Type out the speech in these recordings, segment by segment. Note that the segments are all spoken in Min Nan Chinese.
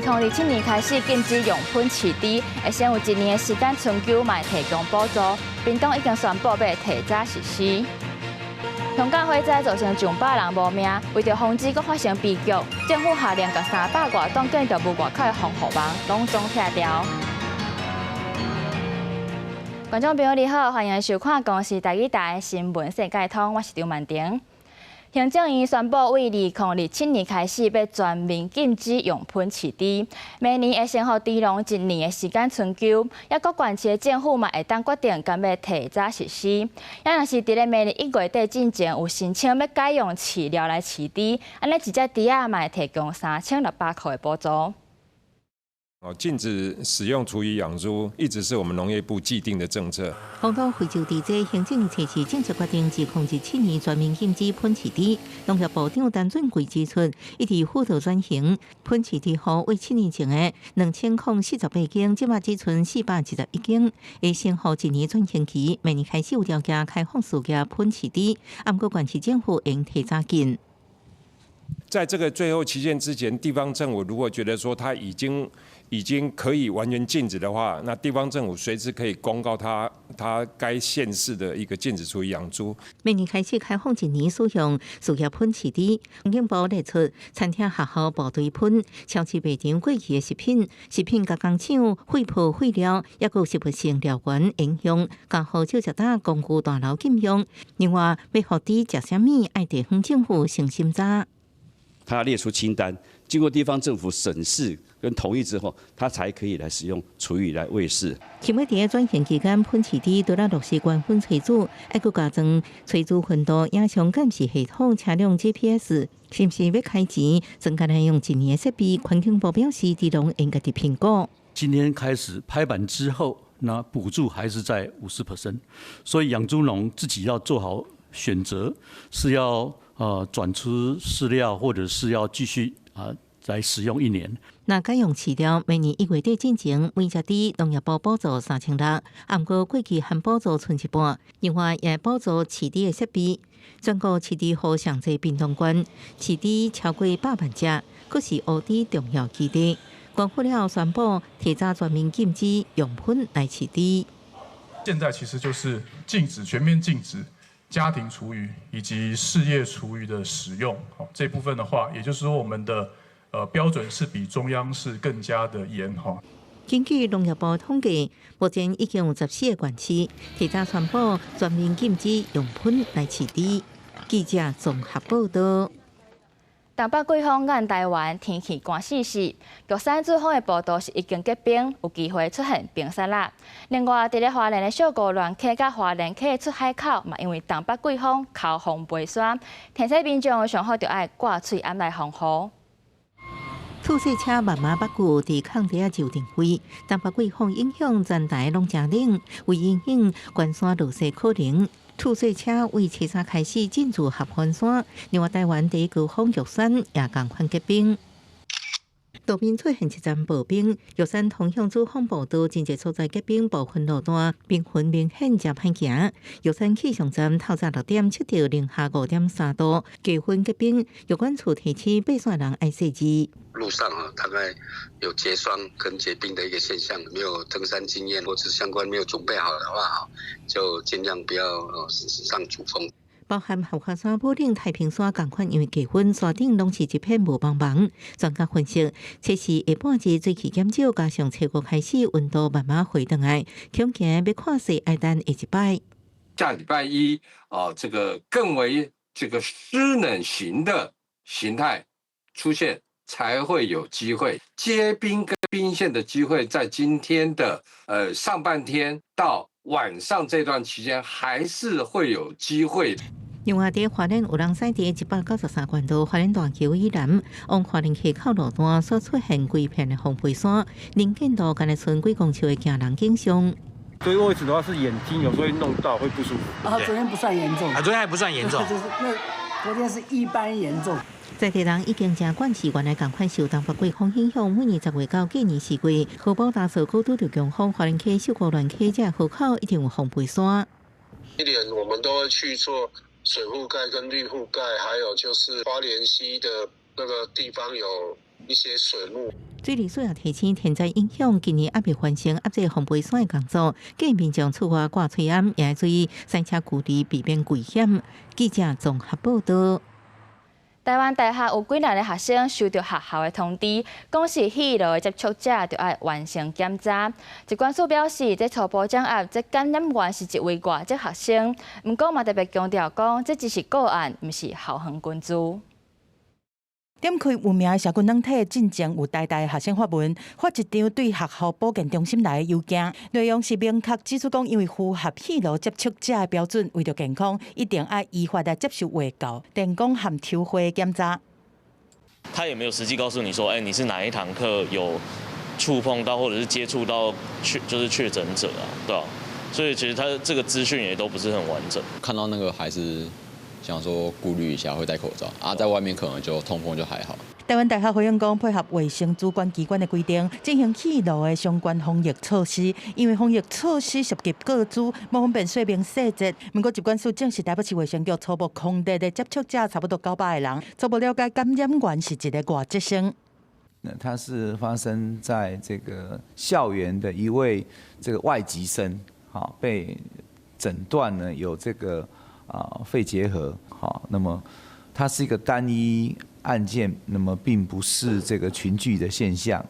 2027年開始禁止用噴飼豬，會先有一年的時間春秋嘛會提供補助。屏東已經宣布欲提早實施。香港火災造成上百人無命，為著防止閣發生悲劇，政府下令共300外棟建築物外口的防護網攏總拆掉。觀眾朋友你好，歡迎收看公視台語台新聞世界通，我是張曼婷。行政院宣布，對2027年開始，欲全面禁止用噴飼豬。明年會先予豬農一年的時間春秋，抑閣縣市的政府嘛會當決定敢欲提早實施。抑若是佇咧明年1月底進前有申請欲改用飼料來飼豬，按呢一隻豬仔嘛會提供3600箍的補助。哦，禁止使用廚餘養豬，一直是我們農業部既定的政策。防堵非洲豬災，行政院正式決定，2027年全面禁止噴飼豬。農業部長陳俊貴指出，一直輔導轉型，噴飼豬戶對7年前的2048斤，這馬只賰421斤，會先予一年轉型期，明年開始有條件開放事業噴飼豬，毋過縣市政府應提早禁。在這個最後期限之前，地方政府如果覺得說他已經可以完全禁止的話，那地方政府隨時可以公告他該縣市的一個禁止廚餘養豬。明年開始開放一年使用事業噴飼豬，環境部列出餐廳、學校、部隊噴、超市賣場過期的食品、食品加工廠廢泡廢料，抑閣食物性料源影響，家戶少食呾公寓大樓禁用。另外，欲予豬食啥物，愛地方政府先審查。他要列出清單，經過地方政府審視跟同意之後，他才可以來使用廚餘來餵飼。起碼佇轉型期間，噴飼豬除了落實關分炊煮，還閣加裝炊煮溫度影像監視系統、車輛 GPS，是毋是欲開錢增加來用一年的設備？環境部表示，豬農應該佇評估。今天開始拍板之後，那補助還是在50%，所以養豬農自己要做好選擇，是要轉吃飼料，或者是要繼續啊來使用一年。若改用飼料，明年1月底進前，每隻豬農業部補助3600，毋過過去含補助賰一半，另外也補助飼豬的設備。全國飼豬戶上濟屏東縣，飼豬超過百萬隻，閣是烏豬重要基地。官府了後宣布提早全面禁止用噴來飼豬。現在其實就是禁止，全面禁止家庭廚餘以及事業廚餘的使用，好，這部分的話，也就是說我們的標準是比中央是更加的嚴哈。根據農業部統計，目前已經有14個縣市提早宣布全面禁止用噴來飼豬。記者綜合報道。東北季風壓台灣，天氣寒死死。玉山主峰的步道是已經結冰，有機會出現冰雪啦。另外，佇咧花蓮的秀姑巒溪佮花蓮溪的出海口，嘛因為東北季風口風飛沙，提醒民眾上好著愛掛喙罨來防雨。吐雪車慢慢北過，佇空地仔就定飛。東北季風影響全台攏誠冷，為因應關山落雪可能。吐雪車對初三開始進駐合歡山，另外台灣第一高峰玉山也仝款結冰。路邊出現一層薄冰，玉山通向主峰步道真濟所在結冰，部分路段冰痕明顯誠歹行。玉山氣象站透早6點測著零下5.3度，低溫結冰。玉管處提醒爬山人愛細緻。路上啊，大概有結霜跟結冰的一個現象，沒有登山經驗或者相關沒有準備好的話，就盡量不要上主峰。包含合歡山、武嶺、太平山仝款，因為低溫，山頂攏是一片霧茫茫。專家分析，這是下半日水汽減少，加上初五開始溫度慢慢回轉來，恐驚欲看雪愛等下一擺。下禮拜一啊，這個更為這個濕冷型的形態出現，才會有機會結冰跟冰霰的機會，在今天的上半天到晚上這段期間，還是會有機會。另外，佇花蓮有人駛佇193縣道花蓮大橋以南，往花蓮溪口路段所出現規片的風飛沙，能見度干焦賰幾公尺的驚人景象。對位置的話，是眼睛有時候會弄到，會不舒服。啊，昨天不算嚴重。啊，昨天還不算嚴重。就是那昨天是一般嚴重。在地人已經誠慣勢，原來仝款受東北季風影響，每年10月到隔年4月，荷包大掃拄著強風，花蓮溪、秀姑巒溪這河口一定有風飛沙。一年我們都會去做水覆蓋跟綠覆蓋，還有就是花蓮溪的那個地方有一些水幕。水利署也提醒，天災影響，今年猶未完成壓制防飛傘的工作，建議民眾厝外掛喙罨，也愛注意賽車距離，避免危險。記者綜合報道。台灣大學有幾若个學生收到學校的通知，講是彼路的接觸者，著愛完成檢查。疾管署表示，這初步掌握，這感染源是一位外籍學生。毋過嘛特別強調講，這只是個案，毋是校園群聚。點開有名的社群軟體，進前有台大學生發文，發一張對學校保健中心來的郵件，內容是明確指出講，因為符合彼路接觸者的標準，為著健康，一定愛依法來接受衛教、電光和抽血檢查。他也沒有實際告訴你說，欸，你是哪一堂課有觸碰到或者是接觸到確就是確診者啊，對吧？所以其實他這個資訊也都不是很完整。看到那個還是想說顧慮一下，會戴口罩啊，在外面可能就通風就還好。台灣大學回應講，配合衛生主管機關的規定，進行彼路的相關防疫措施。因為防疫措施涉及個資，無方便說明細節。毋過疾管署證實，台北市衛生局初步匡列的接觸者差不多900個人，初步了解感染源是一个外籍生。那它是發生在這個校園的一位這個外籍生，好被診斷呢有這個肺結核，好，那麼它是一個單一案件，那麼並不是這個群聚的現象。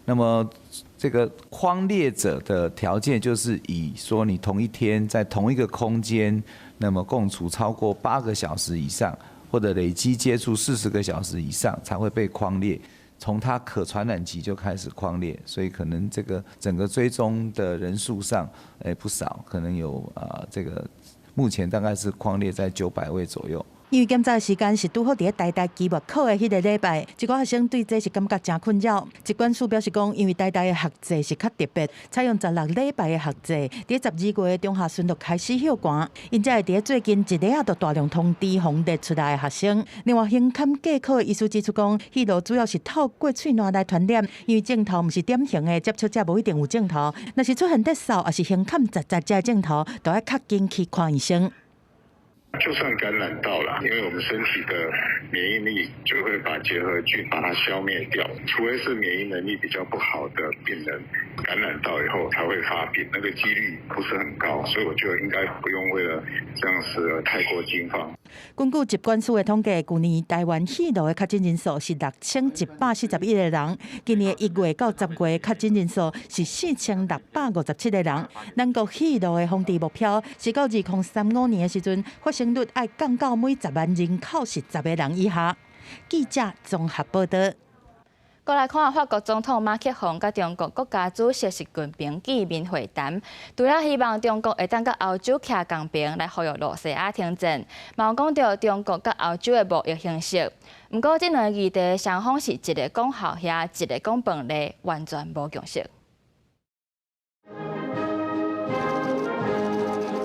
那麼這個匡列者的條件就是以說你同一天在同一個空間，那麼共處超過8個小時以上，或者累積接觸40個小時以上，才會被匡列。從他可傳染期就開始匡列，所以可能這個整個追蹤的人數上，不少，可能有啊，這個目前大概是匡列在900位左右。因為檢查時間是拄好佇咧台大期末考的彼个禮拜，一寡學生對這是感覺誠困擾。疾管署表示講，因為台大的學制是較特別，採用16禮拜的學制，佇12月中下旬就開始歇寒，𪜶才會佇咧最近一禮仔就大量通知匡列出來的學生。另外，胸坎隔科的醫師指出講，彼路主要是透過喙瀾來傳染，因為症頭毋是典型的接觸者，無一定有症頭，若是出現咳嗽，抑是胸坎窒窒這症頭，都愛較緊去看醫生。就算感染到了，因為我們身體的免疫力就會把結核菌把它消滅掉，除非是免疫能力比較不好的病人感染到以後才會發病，那個幾率不是很高，所以我覺得應該不用為了這樣子太過驚慌。根據疾管署的統計，舊年台灣彼路的確診人數是6141個人，今年1月到10月確診人數是4657個人。咱國彼路的防治目標是到2035年的時陣，發生率愛降到每10萬人口是10個人以下。記者綜合報道。過來看法國總統馬克宏佮中國國家主席習近平見面會談，除了希望中國會當佮歐洲徛仝爿來呼籲露西亞停戰，嘛有講著中國佮歐洲的貿易形勢。毋過這兩个議題雙方是一个講鱟魚，一个講飯粒，完全無共識。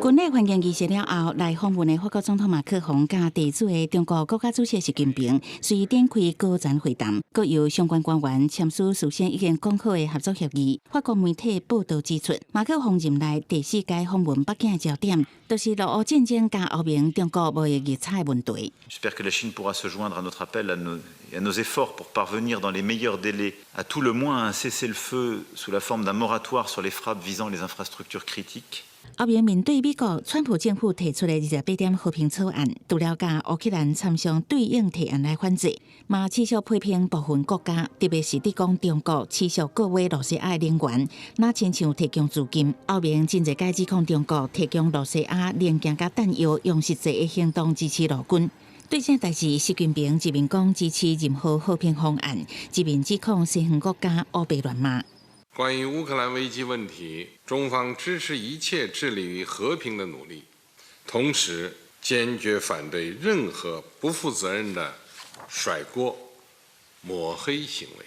軍禮歡迎儀式了後，來訪問的法國總統馬克宏佮地主的中國國家主席習近平隨展開高層會談，閣由相關官員簽署事先已經講好的合作協議。法國媒體報道指出，馬克宏任內第四擺訪問北京的焦點，就是俄烏戰爭佮歐盟中國貿易逆差的問題。 J'espère que la Chine pourra se joindre à notre appel et à nos efforts pour parvenir dans les meilleurs délais à tout le moins un cessez-le-feu sous la forme d'un moratoire sur les frappes visant les infrastructures critiques. 歐盟面對美國川普政府提出的28點和平草案，除了佮烏克蘭參詳對應提案來反制，嘛持續批評部分國家，特別是佇講中國持續購買露西亞的能源，若親像提供資金。歐盟真濟擺指控中國提供露西亞零件佮彈藥，用實際的行動支持俄軍。對這代誌，習近平一面講支持任何和平方案，一面指控西方國家烏白亂罵。關於烏克蘭危機問題，中方支持一切致力於和平的努力，同時堅決反對任何不負責任的甩鍋、抹黑行為。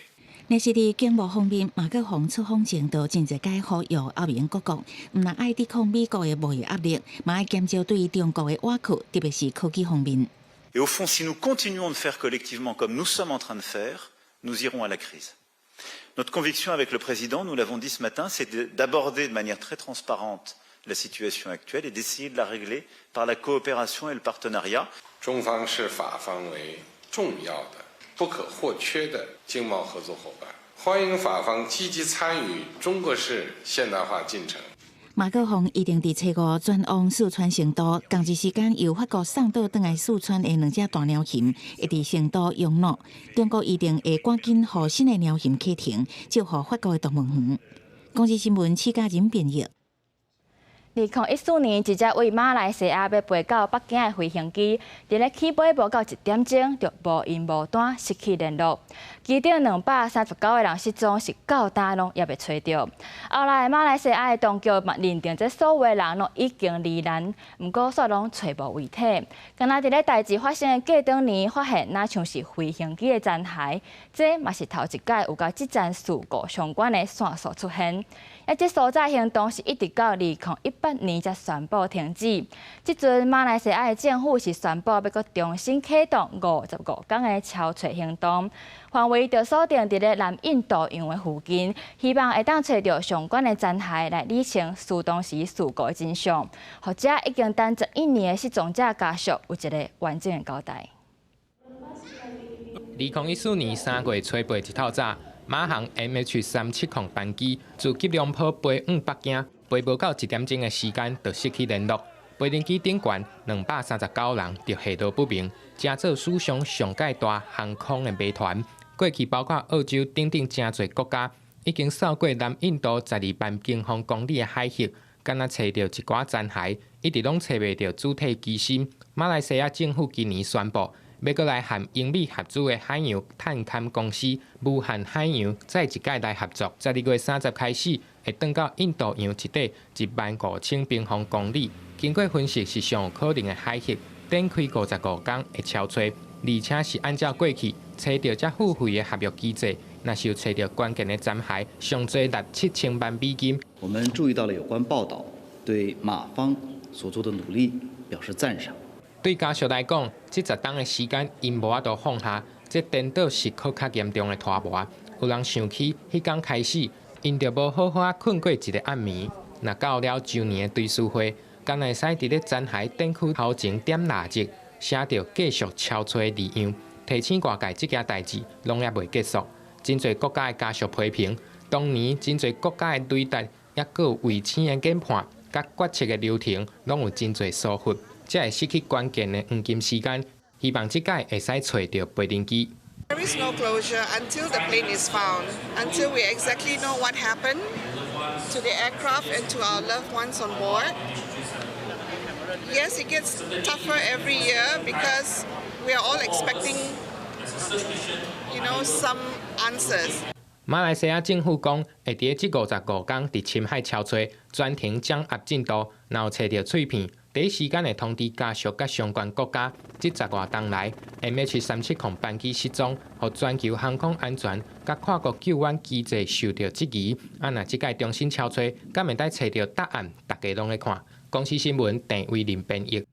若是佇經貿方面，馬克宏出訪前就真濟擺呼籲歐盟各國，毋但愛抵抗美國的貿易壓力，嘛愛減少對中國的倚靠，特別是科技方面。 Et au fond, si nous continuons de faire collectivement comme nous sommes en train de faire, nous irons à la crise. Notre conviction avec le président, nous l'avons dit ce matin, c'est d'aborder de manière très transparente la situation actuelle et d'essayer de la régler par la coopération et le partenariat. 中方視法方為重要的、不可或缺的經貿合作夥伴。歡迎法方積極參與中國式現代化進程。馬克宏預定佇初五轉往四川成都，仝一時間由法國送倒轉來四川的兩隻大貓熊，會佇成都養老。中國預定會趕緊予新的貓熊啟程，祝賀法國的動物園。公視新聞，施嘉仁編譯。2014年，一隻對馬來西亞欲飛到北京的飛行機，佇咧起飛無夠一點鐘就無音無單失去聯絡。機頂239個人失蹤，是到今攏猶未揣著。後來馬來西亞的當局嘛認定這所有的人攏已經罹難，毋過煞攏揣無遺體。敢若佇咧代誌發生的過當年，發現若像是飛行機的殘骸，這嘛是頭一擺有佮這場事故相關的線索出現。啊，這搜查行動是一直到2018年才宣布停止。這陣馬來西亞的政府是宣布欲閣重新啟動55工的搜揣行動，範圍就鎖定佇咧南印度洋的附近，希望會當揣著相關的殘骸來理清當時事故的真相，予這已經等11年的失蹤者家屬有一個完整的交代。2014年3月初八日透早，馬航 MH370班機自吉隆坡飛往北京，飛無夠一點鐘的時間就失去聯絡。飛行機頂懸239人就下落不明，成做史上上蓋大航空的謎團。過去包括澳洲等等誠濟國家，已經掃過南印度12萬平方公里的海域，干焦揣著一寡殘骸，一直攏揣袂著主體機身。馬來西亞政府今年宣布，欲閣來和英美合資的海洋探勘公司無限海洋再一擺來合作，12月30開始會轉到印度洋一塊15,000平方公里。經過分析是上有可能的海域，展開55工的搜揣，而且是按照過去揣著這付費的合約機制，若是有揣著關鍵的殘骸，上濟達7000萬美金。我們注意到了有關報道，對馬方所做的努力表示讚賞。對家屬來講，這10冬的時間，𪜶無法度放下，這顛倒是閣較嚴重的拖磨。有人想起，彼工開始，𪜶就無好好仔睏過一個暗暝。若到了周年的追思會，敢會使佇咧殘骸展區頭前點蠟燭，寫著繼續搜揣字樣，提醒外界這件代誌攏猶未結束。真濟國家的家屬批評，當年真濟國家的雷達，猶閣有衛星的研判，佮決策的流程，攏有真濟疏忽。才會失去關鍵的黃金時間，希望這擺會使揣著飛行機。 There is no closure until the plane is found, until we exactly know what happened to the aircraft and to our loved ones on board. Yes, it gets tougher every year because we are all expecting some answers. 馬來西亞政府講，會佇這55工佇深海搜揣，全程掌握進度，若有揣著碎片，第一時間會通知家屬佮相關國家。這十外冬來，MH370班機失蹤，予全球航空安全佮跨國救援機制受著質疑。啊，若這擺重新搜揣，敢會當揣著答案？大家攏咧看。公視新聞鄭偉林編譯。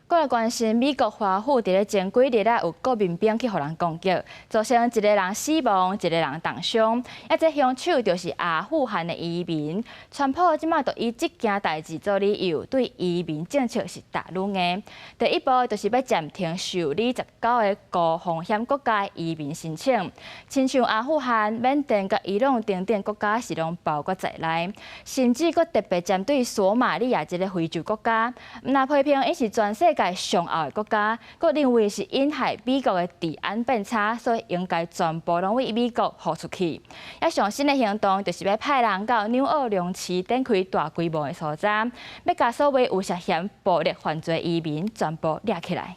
閣來關心美國華府佇咧前幾日啊，有國民兵去予人攻擊，造成一個人死亡，一個人重傷。啊，這兇手就是阿富汗的移民。川普這馬就以這件代誌做理由，對移民政策是踏愈硬。第一步就是欲暫停受理19個高風險國家移民申請，親像阿富汗、緬甸佮伊朗等等國家是攏包括在內，甚至閣特別針對索馬利亞這个非洲國家，毋但批評𪜶是全世界上後的國家，閣認為是𪜶害美國的治安變差，所以應該全部攏對美國予出去。啊，上新的行動就是欲派人到紐奧良市展開大規模的搜查，欲共所謂有涉嫌暴力犯罪移民全部掠起來。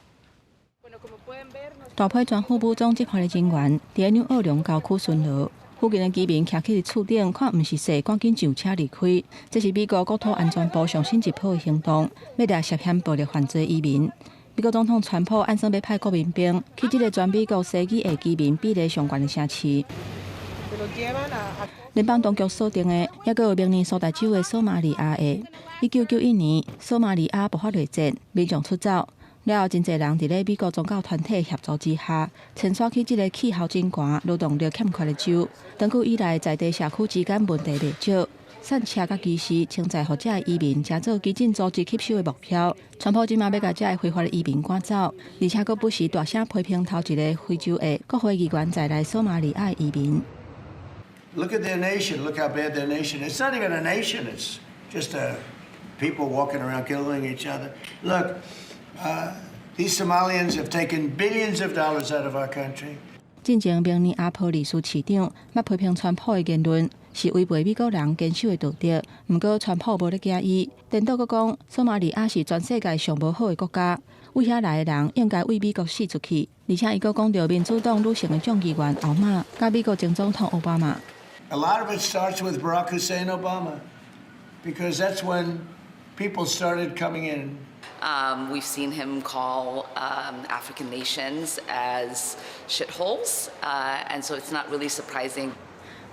大批全副武裝執法的人員佇紐奧良郊區巡邏，附近的居民徛起佇厝頂看毋是勢，趕緊上車離開。這是美國國土安全部上新一波的行動，欲掠涉嫌暴力犯罪移民。美國總統川普按算欲派國民兵去這个全美國西語裔居民比例上懸的城市。聯邦當局鎖定的，猶閣有明年蘇大州的索馬利亞裔。1991年，索馬利亞爆發內戰，民眾出走。了後，真濟人佇咧美國宗教團體協助之下，遷徙去這个氣候真寒、勞動力欠缺的州。長久以來，在地社區之間問題袂少。散車佮機師稱讚予這个移民成做激進組織吸收的目標。川普這馬欲共這个非法的移民趕走，而且閣不時大聲批評頭一个非洲的國會議員在內索馬利亞的移民。 Look at their nation. Look how bad their nation is. It's not even a nation. It's just a people walking around killing each other. Look, these Somalians have taken billions of dollars out of our country. 進前明尼阿波利斯市長捌批評川普的言論是違背美國人堅守的道德，毋過川普無咧驚伊，顛倒閣講索馬利亞是全世界上無好的國家，對遐來的人應該對美國死出去。而且伊閣講著民主黨女性的眾議員奧馬，佮美國前總統奧巴馬。 A lot of it starts with Barack Hussein Obama, because that's when people started coming in. We've seen him call African nations as shitholes, and so it's not really surprising.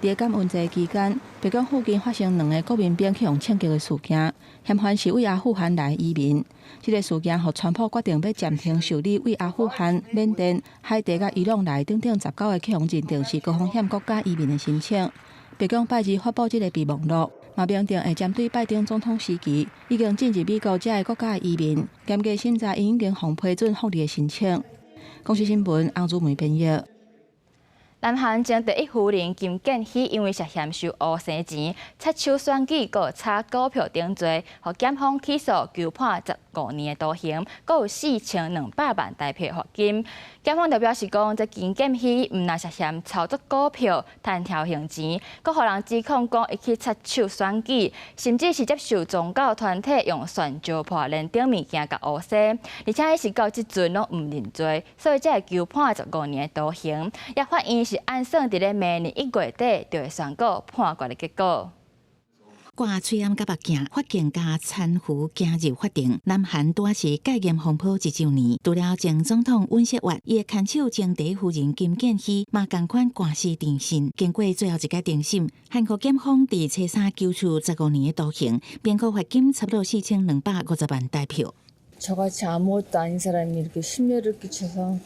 佇感恩節期間，白宮附近發生兩个國民兵去予槍擊的事件，嫌犯是對阿富汗來的移民。這个事件予川普決定欲暫停受理對阿富汗、緬甸、海地佮伊朗來等等19个去予認定是高風險國家移民的申請。白宮拜二發布這个備忘錄，嘛明定會針對拜登總統時期已經進入美國這个國家的移民，嚴格審查𪜶已經予批准福利的申請。公視新聞洪如梅編譯。南韓前第一夫人金建希因為涉嫌收烏生錢、插手選舉、閣炒股票等罪，予檢方起訴求判15年的徒刑，閣有4200萬台幣罰金。檢方就表示講，這金建希毋但涉嫌操作股票、趁佻行錢，閣予人指控講伊去插手選舉，甚至是接受宗教團體用旋石破鏈等物件共烏洗，而且伊是到這陣攏毋認罪，所以才會求判十五年的徒刑。也法院是按算佇咧明年1月底就會宣告判決的結果。掛喙罨佮目鏡，髮型佮攙扶行入法庭。南韓拄仔是戒嚴風波一週年，除了前總統尹錫悅，伊的牽手前第一夫人金建希嘛仝款官司纏身。經過最後一擺庭審，韓國檢方佇初三求處十五年的徒刑，並閣罰金差不多4250萬台幣。 저같이 아무것도 아닌 사람이 이렇게 심려를 끼쳐서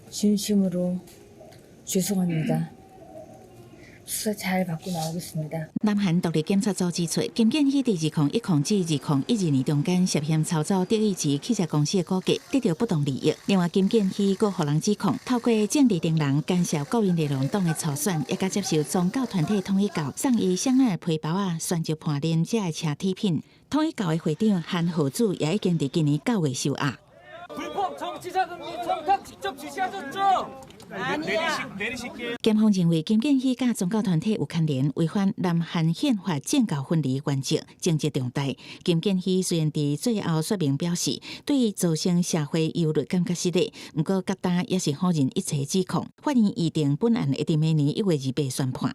진심으로 죄송합니다. 수사 잘 받고 나오겠습니다. 南韓獨立檢察組指出，金建希佇2010至2012年中間涉嫌操作德意志汽車公司的股價，得著不當利益。另外，金建希閣予人指控，透過政治紅人干涉國民力量黨的初選，也佮接受宗教團體統一教送伊香奈兒皮包仔、旋石盤鏈這个奢侈品。統一教的會長韓河主也已經佇今年9月收押。 불법 정치자금이 청탁 직접 지시하셨죠? 檢方認為金建希佮宗教團體有牽連，違反南韓憲法政教分離原則，情節重大。金建希雖然佇最後說明表示，對造成社會憂慮感覺失禮，毋過結單也是否認一切指控。法院預定本案會佇明年1月28宣判。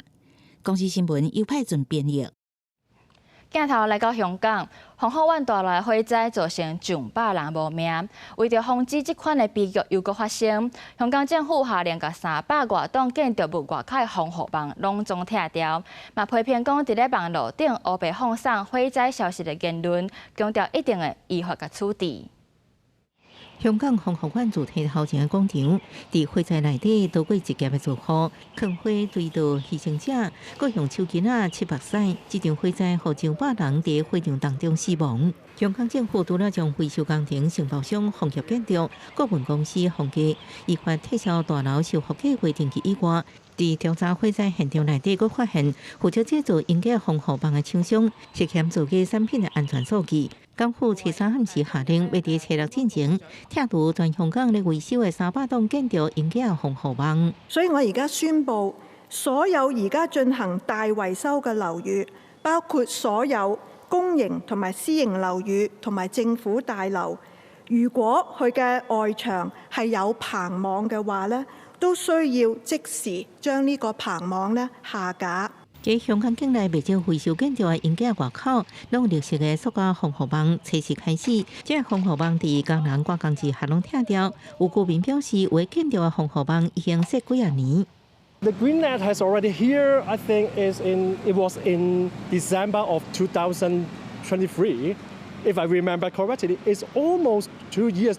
公視新聞尤派俊編譯。鏡頭來到香港，宏福苑大樓的火災造成上百人無命。為著防止這款的悲劇猶閣發生，香港政府下令共300外棟建築物外口的防護網攏總拆掉，嘛批評講佇咧網路頂烏白放送火災消息的言論，強調一定會依法共處置。香港宏福苑主體頭前的廣場，佇火災內底躲過一劫的住戶，囥花追悼犧牲者，閣用手巾仔拭目屎。這場火災予上百人佇火場當中死亡。香港政府除了將維修工程承包商放入建築顧問公司封記，依法撤銷大樓修復計劃登記以外，佇調查火災現場內底，閣發現負責製造鷹架防護網的廠商涉嫌造假產品的安全數據。港府初三暗時下令，欲佇初六進前拆除全香港咧維修的300棟建築鷹架防護網。所以我而家宣布，所有而家進行大維修嘅樓宇，包括所有公營同埋私營樓宇同埋政府大樓，如果佢嘅外牆係有棚網嘅話咧，都需要即時將呢個棚網咧下架。佇香港境內袂少維修建築的鷹架外口，攏綠色的塑膠防護網，初四開始，這個防護網佇工人趕工之下攏拆掉。有居民表示，有的建築的防護網已經設幾仔年。 The green net has already here, I think, it was in December of 2023. If I remember correctly, it's almost 2 years.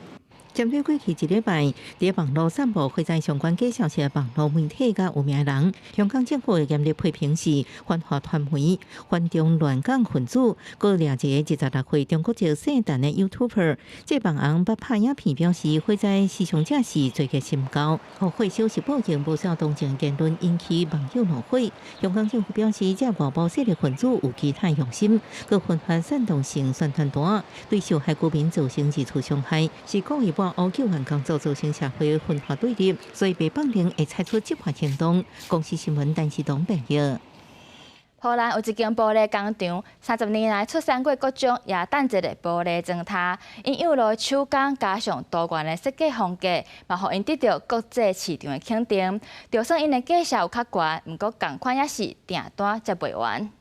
針對過去一禮拜佇網路散布火災相關假消息的網路媒體佮有名人，香港政府嚴厲批評是反華傳媒、反中亂港分子，閣掠一个26歲中國籍姓陳的 YouTuber。這網紅捌拍影片表示，火災死傷者是罪孽深厚，予火燒是報應，無少同情言論引起網友怒火。香港政府表示，這外部勢力分子有其他用心，閣分發煽動性宣傳單，對受害居民造成二次傷害，是故意抹烏救援工作造成社會分化對立，所以袂放任會採取執法行動。公視新聞陳時東編譯。波蘭有一間玻璃工廠，30年來出產過各種耶誕節的玻璃磚塔，𪜶幼路手工加上多元的設計風格，嘛予𪜶得著國際市場的肯定。就算𪜶的價數有較懸，毋過仝款也是訂單接袂完。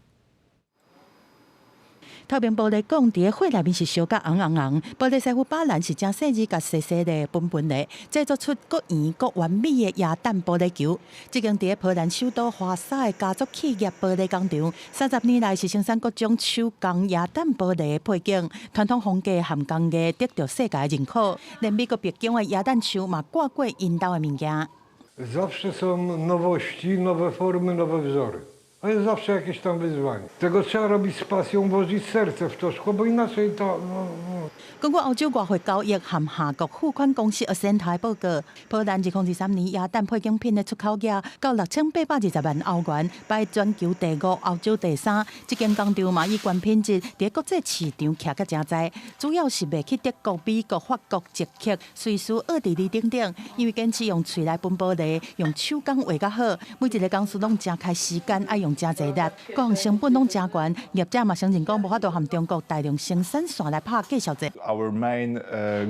透明玻璃講，佇咧火內面是燒甲紅紅紅。玻璃師傅巴蘭是誠細緻，共細細的分分的，製作出閣圓閣完美的耶誕玻璃球。這間佇咧波蘭首都華沙的家族企業玻璃工廠，30年來是生產各種手工耶誕玻璃的配件，傳統風格和工藝得著世界認可。連美國白宮的耶誕樹嘛掛過𪜶兜的物件。 Zawsze są nowości, nowe formy, nowe wzory. To jest zawsze jakieś tam wyzwanie. Tego trzeba robić z pasją, włożyć serce w to szkło, bo inaczej to... No, no. 根據歐洲外匯交易和下國付款公司 Accenta 報告，波蘭2023年耶誕配件品的出口額到6820萬歐元，排全球第五，歐洲第三。這間工廠嘛以高品質佇國際市場徛甲誠在，主要是賣去德國、美國、法國、捷克、瑞士、奧地利等等。因為堅持用喙來分玻璃，用手工畫較好，每一個工序攏誠開時間，愛用誠濟力，各項成本攏誠懸。業者嘛承認講，無法度和中國大量生產線來拍價數戰。 Our main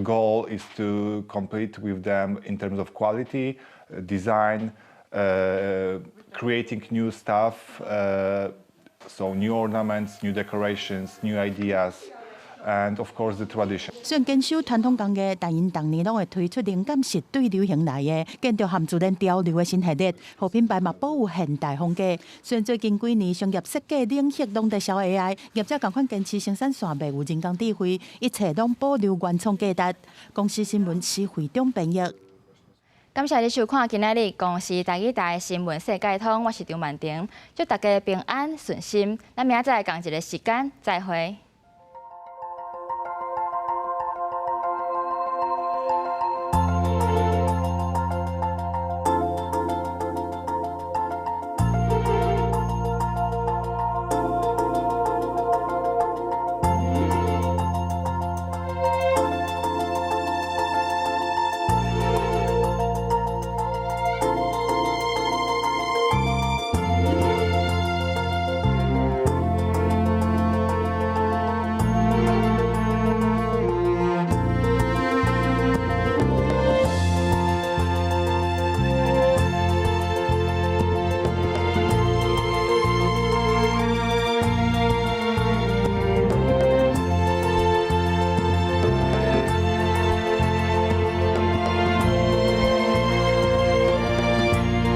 goal is to compete with them in terms of quality, design, creating new stuff, so new ornaments, new decorations, new ideas, and of course the tradition. 雖然堅守傳統工藝，但𪜶逐年攏會推出靈感是對流行來的，建築和自然潮流的新系列，予品牌嘛保有現代風格。雖然最近幾年商業設計領域攏在燒 AI，業者仝款堅持生產線袂有人工智慧，一切攏保留原創價值。公視新聞施惠中編譯。感謝你收看今仔日公視台語台新聞世界通，我是張曼婷，祝大家平安順心。咱明仔載仝一个時間再會。